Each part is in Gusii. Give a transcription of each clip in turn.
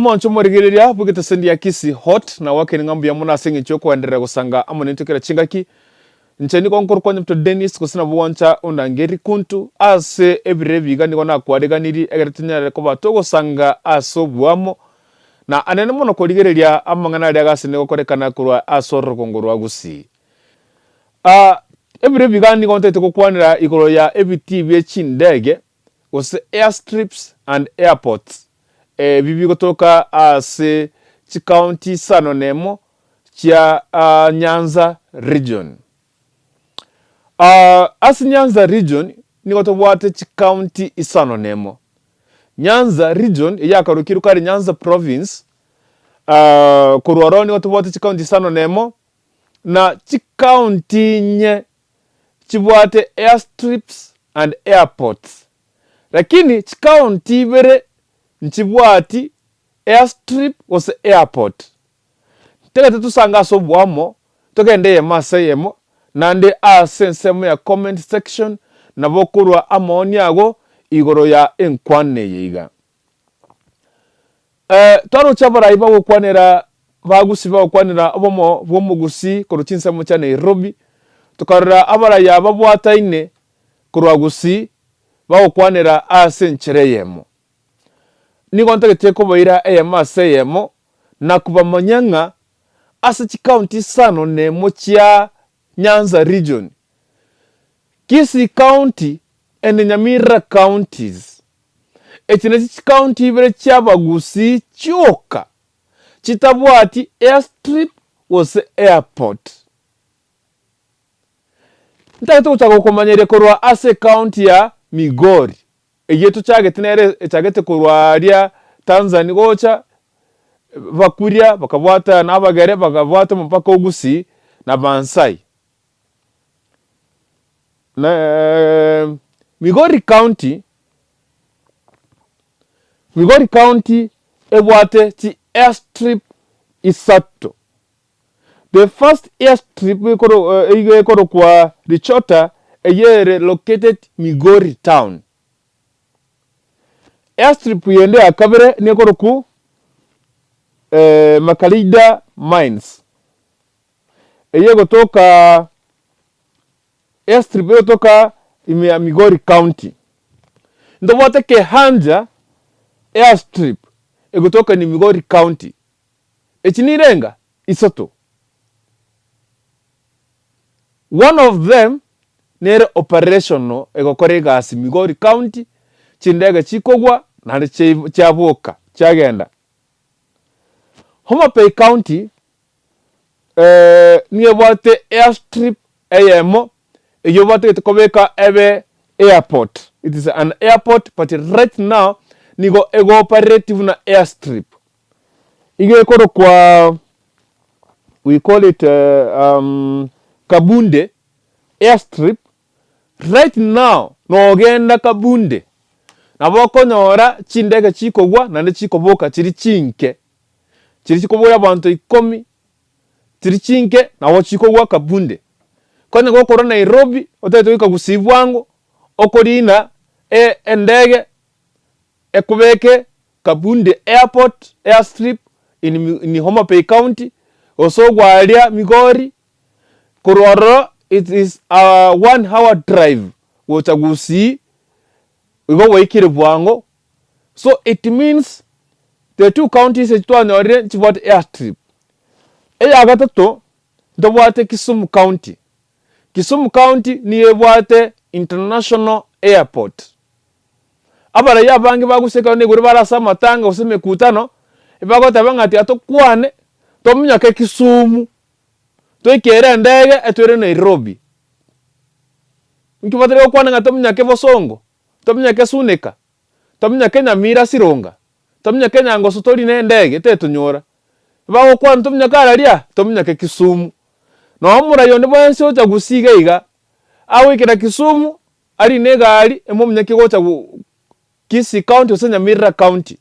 Omonche omorigereria bw'egetesendi ya Kisii Hot na gwakene ng'a mbuya mono ase engencho y'okoenderera gosanga amo naintwe kera chingaki. Inche nigo nkorokwa Nyamto Dennis gose nabo gwancha ondange rikuntu ase ebiro ebi iga nigo nakwareganirie egere tonyare koba togosanga ase oboamo na anene mono korigereria amang'ana aria agasene gokorekana korwa ase orogongo rwa Gusii. Ebiro ebi iga nigo ntagete gokwanera igoro ya ebitii bie chindege gose airstrips and airports, ebi bigotoka ase chikaunti isano nemo chia Nyanza region. Ase Nyanza region nigo tobwate chikaunti isano nemo. Nyanza region eyio yakarokirwe kare Nyanza province, korwa ororo nigo tobwate chikaunti isano nemo, na chikaunti inye chibwate airstrips and airports, lakini chikaunti ibere nchibwati airstrip gose airport. Ntagete tosange ase oboamo, togende eyemo ase eyemo, naende ase ensemo ya comment section nabo okorwa amaoni ago igoro ya enkwana eye iga. Twaroche abarai bagokwanera bagusi bagokwanera obomo bw'omogusii korwa chinsemo chia Nairobi, tokarora abarai aba babwataine korwa Gusii bagokwanera ase enchera eyemo. Nigo ntagete kobaira eyemo ase eyemo na kobamanyia ng'a ase chikaunti isano na emo chia Nyanza region, Kisii county and Nyamira counties, Echi nachio chikaunti ibere chi'abagusii chioka chitabwati airstrip gose airport. Ntagete gochaka gokomanyeria korwa ase ekaunti ya Migori, eyio tochagete nere echagete korwa aria Tanzania gocha, Bakuria bakabwata na Abagere bakabwata omopaka o Gusii na Maasai. Na Migori County, Migori County ebwate chi airstrip isato. The first airstrip ekoro iga ekorokwa Richota eyio ere located Migori town. Airstrip yende ya kabere nekorokwa Makalida Mines. Eyio egotoka airstrip egotoka ime ya Migori County. Ntobwate Kehancha airstrip egotoka in Migori County. Echi nirenga isato. One of them nere operational egokora egasi Migori County, chindege chikogwa naende chiaboka chiagenda. Homa Bay County nigo ebwate airstrip eyemo eyio batagete kobeka ebe airport, it is an airport but right now nigo ego operate buna airstrip. Igo ekorokwa we call it Kabunde airstrip, right now nogenda Kabunde nabo okonyora chindege chikogwa naende chikoboka chiri chinke. Chiria chikoboria abanto ikomi, chiria chinke nabo chikogwa Kabunde. Konya gokorwa Nairobi otagete goika Gusii bwango, okorina endege ekobeke Kabunde airport, airstrip in Homa Bay county, gose ogwe aria Migori, korwa ororo it is a one hour drive gocha Gusii, igo gwaikire bwango. So it means the two counties echi twanyorire nchibwate airstrip. Eya gatato ntobwate Kisumu county, Kisumu county nigo ebwate international airport. Abaraiyo abange baguseka ekero naigure bare ase amatanga gose emekutano, ebagoteba ng'a tiga tokwane tominyoke Kisumu, toikere endege etoire Nairobi. Inki batari gokwana ng'a tominyoke Bosongo, tominyoke Suneka, tominyoke Nyamira Sironga, tominyoke Nyangoso torine endege tetonyora. Bagokwana tominyoke araria, tominyoke Kisumu. Noo omorai onde bwensi ocha gusii iga iga, agoikera Kisumu, arine egari emominyoke gocha Kisii county gose Nyamira county,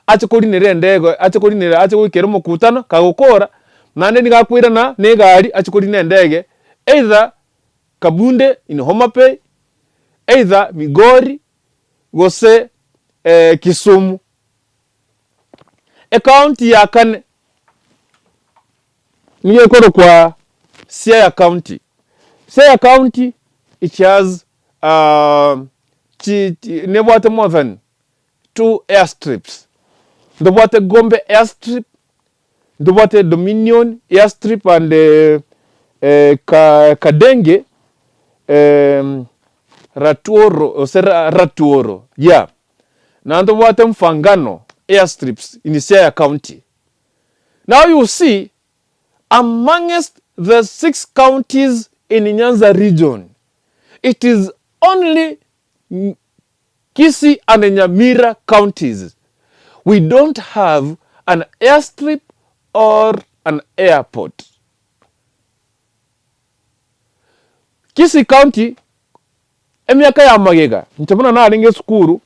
ache korinera endege ache korinera ache goikera omokutano, kagokora, naende nigo akoirana na egari ache korina endege either Kabunde in Homa Bay, either Migori, gose Kisumu. Ecounty ya kane nigo ekorokwa Siaya County. Siaya County it has chi nebwate more than two airstrips. Ntobwate Gombe airstrip, ntobwate Dominion airstrip and Kadenge Ratuoro gose Ratuoro yeah. Naende ntobwate Mfangano airstrips in Siaya County. Now you see amongst the six counties in Nyanza region, it is only Kisii and Nyamira counties we don't have an airstrip or an airport. Kisii county emiaka ya magega inche buna narenge esukuru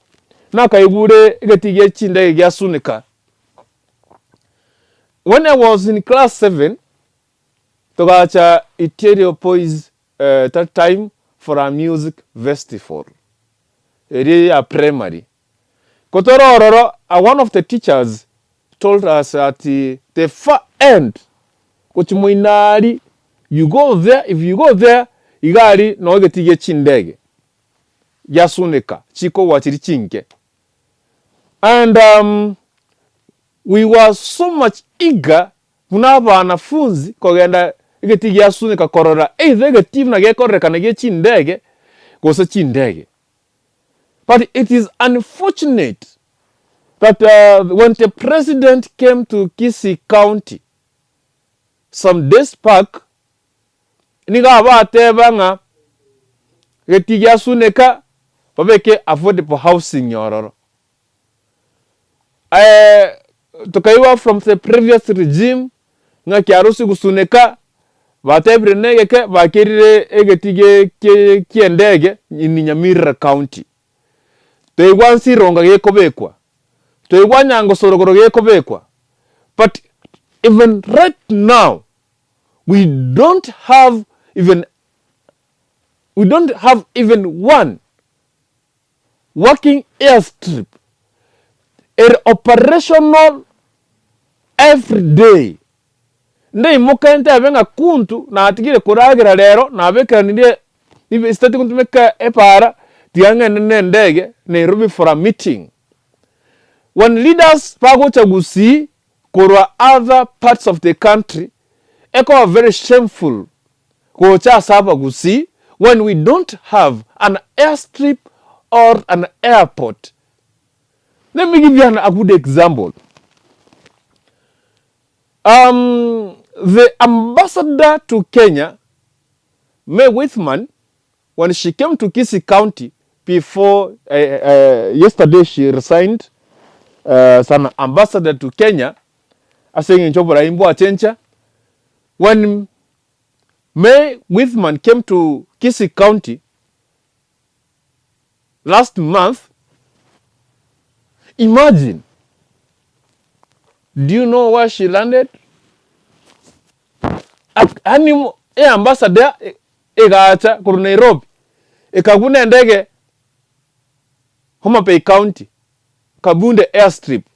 nakaigure egetii gie chindege gia Sunika. When I was in class seven togacha Itielio Boys that time for a music festival eria ya primary. Ko tore ororo one of the teachers told us at the far end gochia moino aria you go there if you go there iga aria noo egetii gie chindege giasuneka chikogwa chiria chinke and we were so much eager Buna abanafunzi kogenda egetii giasuneka korora either egetii buna gekororekana gie chindege gose chindege. But it is unfortunate that when the president came to Kisii county some days back nigo abateba ng'a getii giasuneka babeke affordable housing ororo. Tokaigwa from the previous regime ng'a kiarusia gosuneka, batebire na egeke bakerire egetii gie kie kiendege in Nyamira county. Twaigwa Nsironga gekobekwa, twaigwa Nyangosorogoro gekobekwa, but even right now we don't have even we don't have even one working airstrip ere operational every day. Ndaimoke ntebe ng'a kuntu natigire koragera rero nabekeranirie sitati gotumeka epara tiga ng'ende ne endege Nairobi for a meeting. When leaders bagocha gusii korwa other parts of the country ekoba very shameful gocha ase abagusii when we don't have an airstrip or an airport. Let me give you an, a good example. Um, the ambassador to Kenya, May Whitman, when she came to Kisii County before uh, uh, yesterday she resigned uh, as an ambassador to Kenya ase eng'encho oborai mbwachencha when May Whitman came to Kisii County last month, imagine, do you know where she landed? Yaani eambassador egacha korwa Nairobi ekagwa nendege Homa Bay County, Kabunde Airstrip,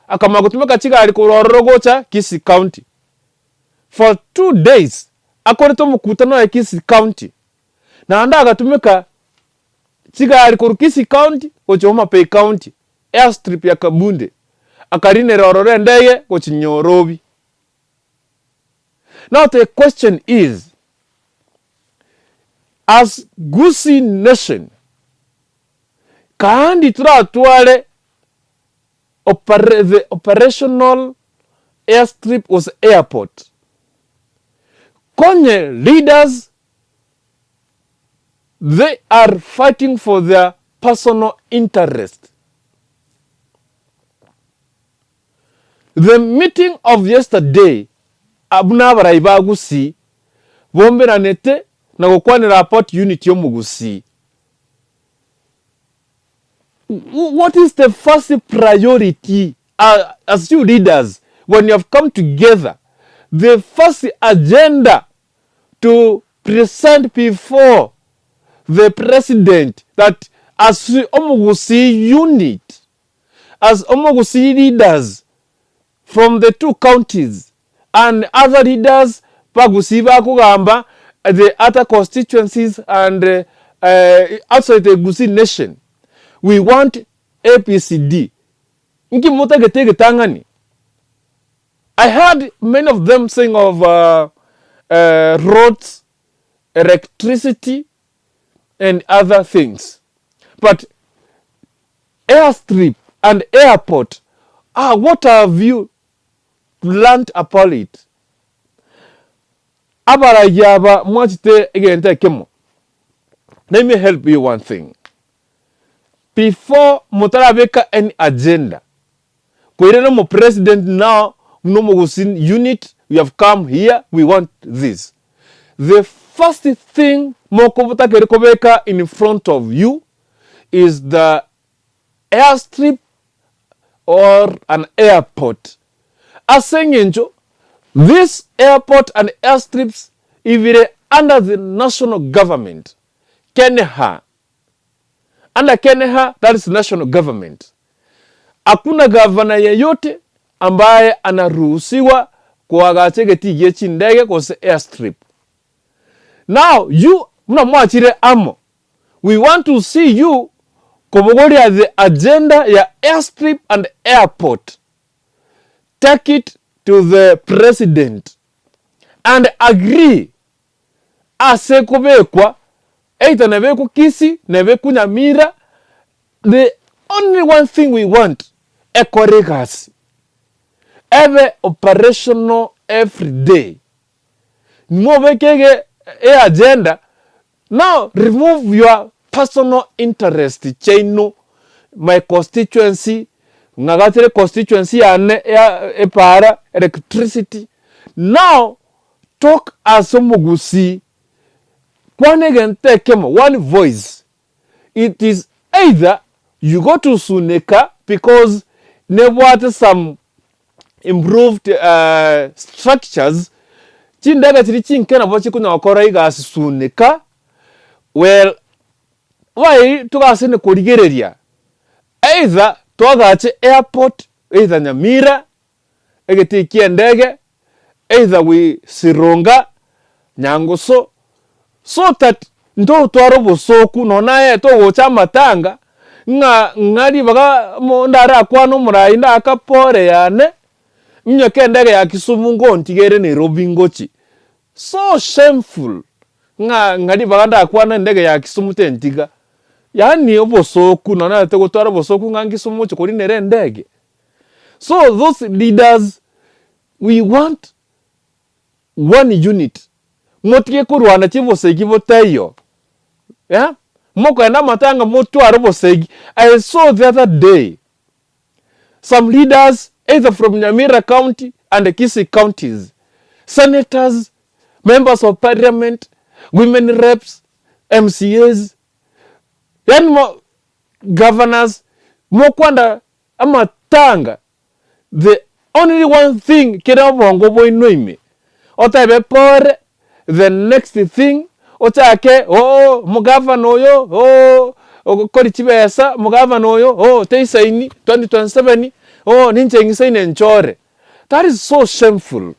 akamanya gotumeka chigari korwa ororo gocha Kisii County. For 2 days akorete omokutano oye Kisii County, naende agatumeka chigari korwa Kisii County gochia Homa Bay County, airstrip ya Kabunde, akarinera ororo endege gochia Nyorobi. Now the question is, as Gusii nation, kandi toratware the operational airstrip gose airport, konye leaders they are fighting for their personal interest. The meeting of yesterday buna abarai ba Gusii bomberanete na gokwanera about unity y'omogusii. What is the first priority as you leaders when you have come together the first agenda to present before the president that as omogusii unit as omogusii leaders. from the two counties and other leaders ba Gusii bakogamba the other constituencies and outside the Gusii nation, we want ABCD. Nki motagete egetang'ani? I heard many of them saying of roads, electricity and other things but airstrip and airport ah what have you learnt about it? Abarayia aba mwachete egento ekemo, let me help you one thing, before motarabeka any agenda Koirera omo president now buna omogusii unit we have come here we want this. The first thing mokobotakeri kobeka in front of you is the airstrip or an airport ase eng'encho this airport and airstrips ibire under the national government KENHA Under KENHA that is national government. Hakuna gavana yeyote ambaye anaruhusiwa koagacha egetii gie chindege gose airstrip. Now you buna mwachire amo, we want to see you kobogoria the agenda ya airstrip and airport. Take it to the president and agree Ase kobekwa, either nebekwe Kisii, nebekwe Nyamira, the only one thing we want, ekore egasi, ebe operational every day. Mobeke ege eagenda, now remove your personal interest chiaino, my constituency, ng'agachere constituency yane ya epaara, electricity, now Talk ase omogusii, kwana egento ekemo, one voice, it is either you go to Suneka because nebwate some improved structures, chindege chiria chinke nabo chikonya gokora egasi Suneka, well why togasene korigereria either twagache airport either Nyamira egetii ki'endege, either we Sironga, Nyangusu, so that ntotware obosooku nonya naye togocha amatanga, ng'a ng'a ribaga mo ndarakwane omorai ndaka pore yane, minyoko endege ya Kisumu ngontiga ere Nairobi ngochie. So shameful ng'a ng'a ribaga ndakwane endege ya Kisumu tentiga. Yaani obosooku nonya naye togotwara obosooku ng'a Kisumu oche korinera endege. So those leaders we want one unit motige korwana chibosegi botaiyo eh, mokogenda amatanga motware obosegi. I saw the other day some leaders either from Nyamira county and Kisii counties, senators, members of parliament, women reps, MCAs, yaani mo governors mokwanda amatanga the only one thing kere obongo bwaino ime otebe pore the next thing ochake ooh omogavana oyo ooh ogokori chibesa omogavana oyo ooh teisaini 2027 ooh ninche ng'isaine nchore that is so shameful.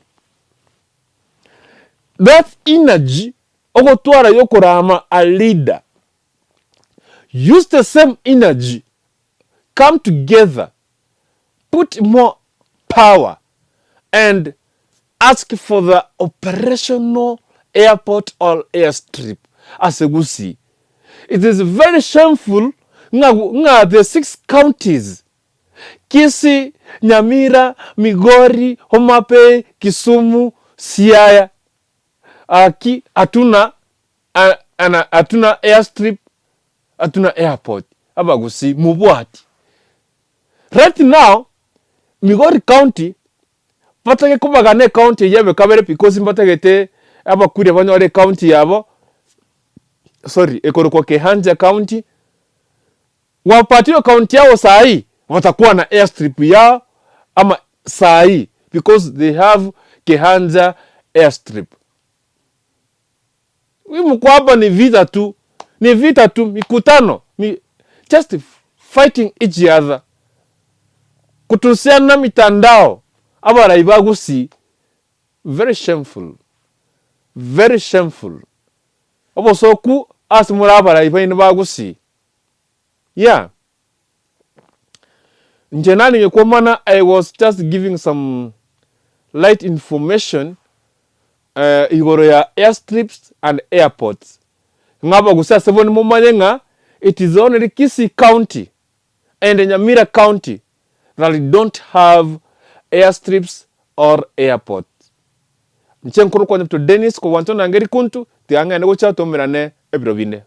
That energy ogotwara yokorama a leader use the same energy come together put more power and ask for the operational airport or airstrip ase Gusii. It is very shameful ng'a ng'a the six counties Kisii, Nyamira, Migori, Homa Bay, Kisumu, Siaya aki hatuna hatuna airstrip Hatuna airport abagusii mobwati. Right now Migori county batage kobagana ecounty eyio ebe kabere because mbatagete abakuria banyore ecounty yabo sorry ekorokwa Kehancha county wapatiwe county yao sahi watakuwa na airstrip yao ama sahi because they have Kehancha airstrip. Mko hapa ni vita tu, ni vita tu, mikutano mi, just fighting each other, kutusiana mitandao. Abarai ba Gusii very shameful, very shameful. Obosoku ase more abarai baino ba Gusii. Yeah. Inche narenge komana I was just giving some light information igoro ya airstrips and airports, ng'a abagusii ase bono momanye ng'a it is only Kisii county and Nyamira county that don't have airstrips or airports. Inche nkorokwa Nyabuto Dennis kobua Ntonange Rikuntu, tiga ng'ende gochia tomerane ebiro binde.